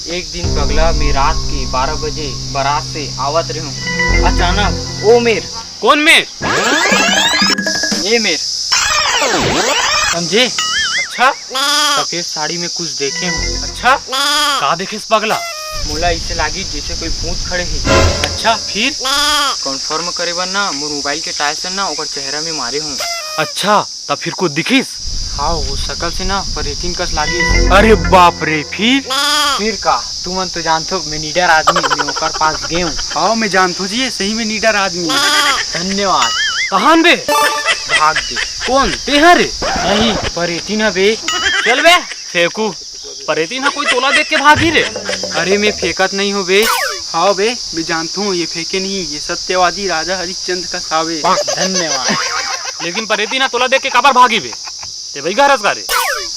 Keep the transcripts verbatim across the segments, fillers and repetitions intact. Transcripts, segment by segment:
एक दिन पगला, मैं रात के बारह बजे बारात से आवत रहूं, अचानक ओ मेर, कौन मेर? ये मेर। समझे? अच्छा। सफेद साड़ी में कुछ देखे हूँ। अच्छा। का देखेस पगला? मोला इसे लागी जैसे कोई भूत खड़े ही। अच्छा, फिर? कन्फर्म करे बर ना मोर मोबाइल के टायर से ना ओकर चेहरा में मारे हूँ। अच्छा, तब फिर कुछ दिखिस? हाँ, वो शकल से ना परेतीन कस लागिस। अरे बाप रे, फिर? फिर का, तुमन तो जानथो मैं निडर आदमी, मैं ओकर पास गेंव। हाँ, मैं जानथो जी, ये सही में निडर आदमी। धन्यवाद। कहान बे? भाग दे। कौन? तेहा रे? नहीं, परेतीन ह बे। चल बे, फेंकू। परेतीन ह कोई तोला देख के भागी रे। अरे, मैं फेंकत नहीं हूँ बे। हाँ बे, मैं जानथो हूँ, ये फेंके नहीं, ये सत्यवादी राजा हरिश्चंद्र कस हावे। धन्यवाद। लेकिन परेतीन ह तोला देख के काबर भागी बे? ते बइगा हरस का रे?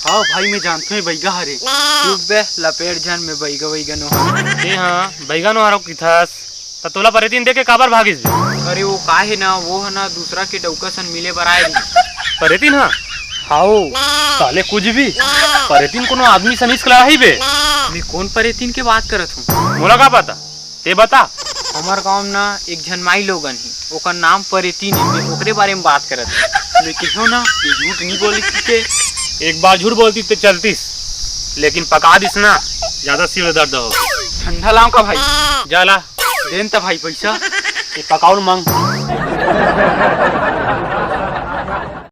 हाँ भाई, मैं जानथो हूँ, ये बइगा हरे। चुप बे, लपेट झन, मैं बइगा वइगा नो हूँ। ते हाँ, बइगा नो हरो किथस। त तोला परेतीन देख के काबर भागिस बे? अरे, वो का हे ना, वो ह ना दूसरा के डउका सन मिले बर आए रही। परेतीन ह? हाओ। साले कुछ भी। परेतीन कोनो आदमी सनीस के लड़ाई बे। मैं कौन परेतीन के बात करत हूँ? मोला का पता? ते बता। हमर गांव म ना एक झन माई लोगन हे, ओकर नाम परेतीन हे, मैं ओकरे बारे में बात करत हूँ। मैं कहो ना, ये झूठ नहीं बोली के। एक बार झूठ बोलती ते चलतीस, लेकिन पका दिस ना, ज्यादा सिर दर्द हो। ठंडा लाऊं का भाई? जा ला। देन त भाई पैसा। ये पकाउल मांग।